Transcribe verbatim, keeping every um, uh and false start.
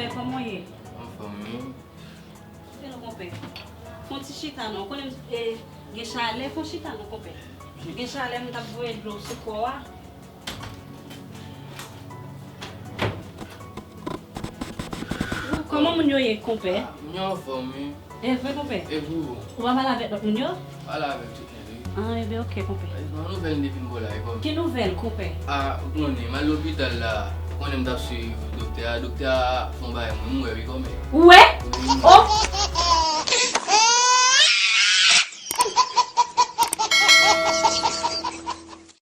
Kòman w ye? Anfòm, wi. Hello, konpè. Fè yon ti chita non. Konnen m, e, gen chalè, fè yon chita non, konpè. Gen chalè, m t ap voye dlo sou kò a. Kòman moun yo ye, konpè? Ah, moun yo anfòm, wi. E vre, konpè? E pou ou? Ou pa pale avèk lòt moun yo? Pale avèk tout moun, wi. Ah, e ben, ok, konpè. E, bon, nouvèl m te vin bò la, e kòman? Ki nouvèl, konpè? Ah, ou konnen, m al lopital la. Ou konnen m t ap swiv doktè a. Doktè a fè yon bagay mwen, m wè, wi, kòman. Ou wè?